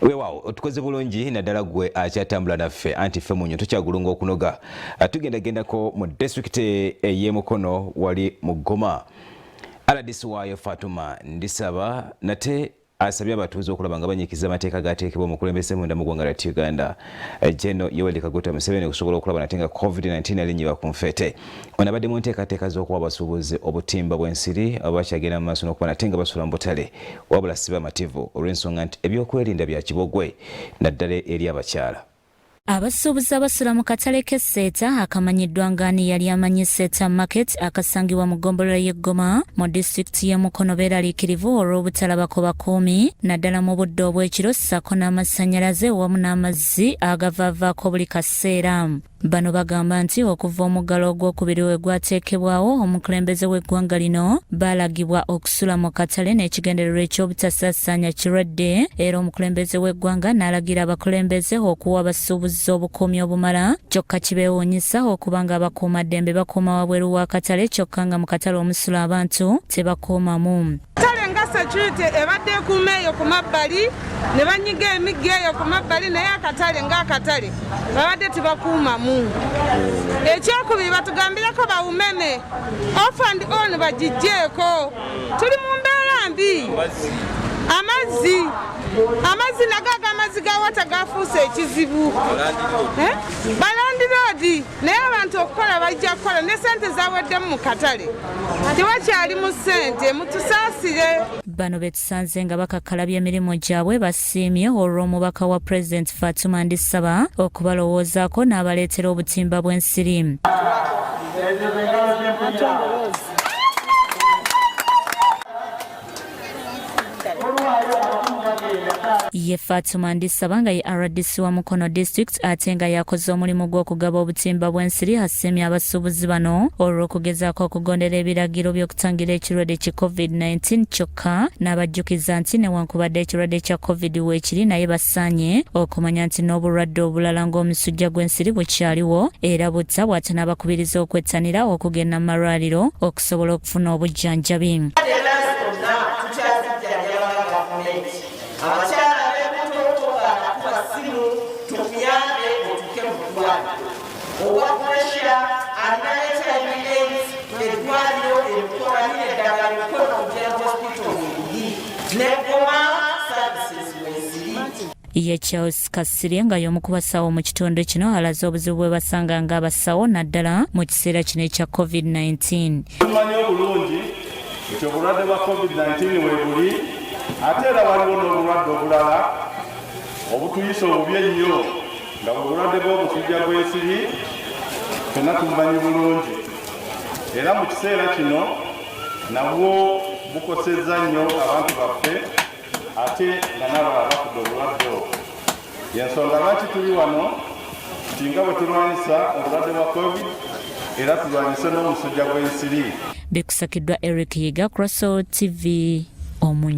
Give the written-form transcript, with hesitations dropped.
Weewaawo, otukoze bulungi, naddala gwe akyatambula naffe, anti ffe munyo tukyagulunga okunoga. Tugendagendako mu disitulikiti ey'eMukono, wali mu Goma. RDC waayo Fatuma Ndisaba nate asabye abatuuze okulaba nga banyikiza amateeka gateekebwa omukulembeze munda mu ggwanga lya Uganda, Gen Yoweri Kaguta Museveni, okusobola okulaba nate nga COVID-19 alinyibwa ku nfeete. Ono abadde mu nteekateeka z'okuwa abasuubuzi obutimba bw'ensiri abakyagenda mu maaso n'okuba nate nga basula mu butale, wabula si bamativu olw'ensonga nti ebyokwerinda bya kibogwe, naddala eri abakyala. Abasuubuzi abasula mu katale k'e Seeta akamanyiddwa nga ani yali amanyi Seeta Market, akasangibwa mu ggombolola y'e Ggoma mu disitulikiti y'e Mukono, beeraliikirivu olw'obutalabako bakuumi, naddala mu budde obw'ekiro, ssaako n'amasannyalaze wamu n'amazzi agavaavaako buli kaseera. Bano bagamba nti okuva omuggalo ogwokubiri we gwateekebwawo omukulembeze w'eggwanga lino, baalagibwa okusula mu katale n'ekigendererwa eky'obutasaasaanya kirwadde, era omukulembeze w'eggwanga n'alagira abakulembeze okuwa abasuubuzi obukuumi obumala. Kyokka kibeewuunyisa okuba nga abakuumaddembe bakuuma wabweru w'akatale, kyokka nga mu katale omusula abantu tebakuumamu. Kale nga security ebadde ekuuma eyo ku mabbali ne banyiga emigga eyo ku mabbali, naye akatale ng'akatale babadde tebakuumamu. Ekyokubiri, batugambireko bawumeme off and on bagijjeeko, tuli mu mbeera mbi. Amazzi nago, ag'amazzi ga water gafuuse ekizibu. Eh? Balandiroodi, naye abantu okukola bajja kukola ne sente zaweddemu mu katale, tewakyali mu ssente. Mutusaasire. Bano betusanze nga bakakkalabya emirimu gyabwe basiimye olw'omubaka wa Pulezidenti Fatuma Ndisaba okubalowoozaako n'abaleetera obutimba bw'ensiri. Ye Fatuma Ndisaba, nga ye RDC wa Mukono District ate nga yakoze omulimu gw'okugaba obutimba bw'ensiri, asiimye abasuubuzi bano olw'okugezaako okugondera ebiragiro by'okutangira ekirwadde ki COVID-19, kyokka n'abajjukiza nti newankubadde ekirwadde kya COVID weekiri, naye basaanye okumanya nti n'obulwadde obulala ng'omusujja gw'ensiri bukyaliwo era butta. Bw'ate n'abakubiriza okwettanira okugenda mu malwaliro okusobola okufuna obujjanjabi. Tukyazijjanjaba nga gavumenti. Abakyala ab'embuto, togaana simu tukuyambe otuuke mu ddwaliro. Owa pressure, alina HIV AIDS, eddwaliro emikola nina eddagala Mukono General Hospital weeriri, ne Goma services weeziri. Ye Charles Kasirye, nga y'omu ku basawo mu kitundu kino, alaze obuzibu bwe basanga ng'abasawo, naddala mu kiseera kino ekya COVID-19. Tumanyi obulungi nti obulwadde bwa COVID-19 weebuli, ate era waliwo n'obulwadde obulala obutuyisa obubi ennyo, nga bwe bulwadde bw'omusujja gw'ensiri. Ffenna tumumanyi bulungi, era mu kiseera kino nabwo bukosezza nnyo abantu baffe, ate nga n'abalala bafudde obulwadde obwo. Yensonga lwaki tuli wano, nti nga bwe tulwanyisa obulwadde bwa COVID, era tulwanyise n'omusujja gw'ensiri. Bikusakiddwa Eric Yiga, Crosso TV, Omunyo.